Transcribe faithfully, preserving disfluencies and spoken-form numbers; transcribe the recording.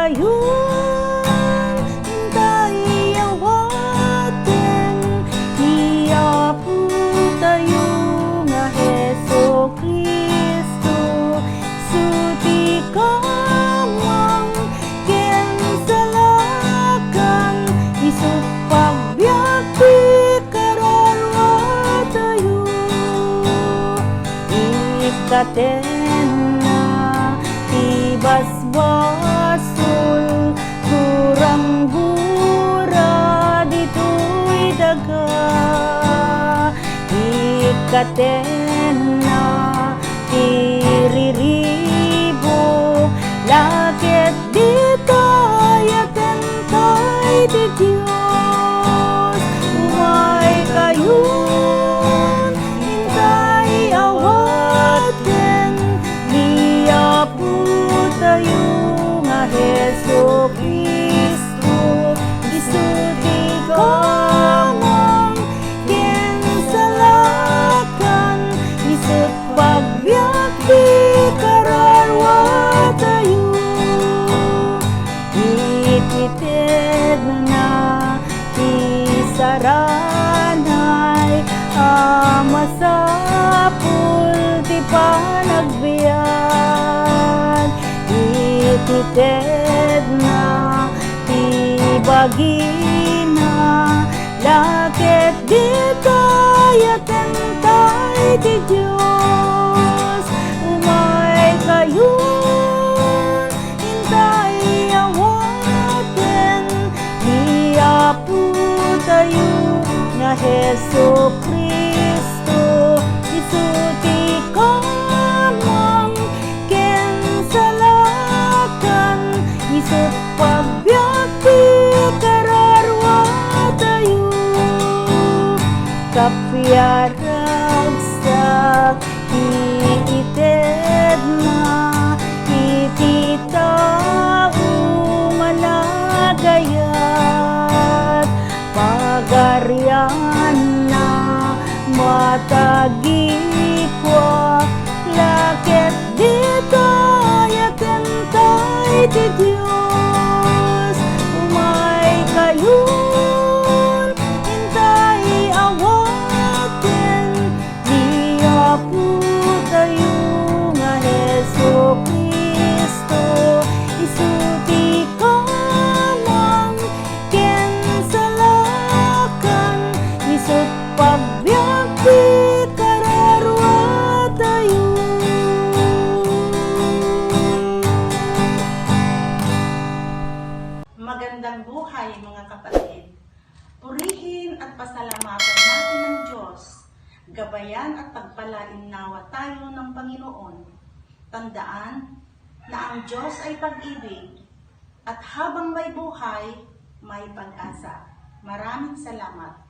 Kayon, intay awaten ni Apo tayo nga Jesu-Cristo. Isu ti kamang ken salakan, isu pagbiag ti kararua tayo. Ikkatenna ti basbasol, turanggura ditoy daga. Ikkatenna ti riribo, la ket dita ayaten tay ti Dios. Umay kayon, intay awaten ni Apo tayo nga Jesu-Cristo. Isu ti kamang ken salakan, isu't pagbiag ti kararua tayo. Iti tedna ti saranay a masapul ti panagbiag. Iti tedna ti bagina, la ket dita ayaten tay ti Dios. Umay kayon, intay awaten ni Apo tayo nga Jesu-Cristo. Isu ti kamang ken salakan, isu't pagbiag ti kararua tayo. Kapiaragsak ti itedna iti tao managayat, pagarianna matagikua, la ket dita ayaten tay ti Dios. Umay kayon, intay awaten ni Apo tayo nga Jesu-Cristo. Isu ti kamang ken salakan, isu't pagbiag ti kararua tayo. Magandang buhay, mga kapatid. Purihin at pasalamatan natin ang Diyos. Gabayan at pagpalainnawa tayo ng Panginoon. Tandaan na ang Diyos ay pag-ibig at habang may buhay, may pag-asa. Maraming salamat.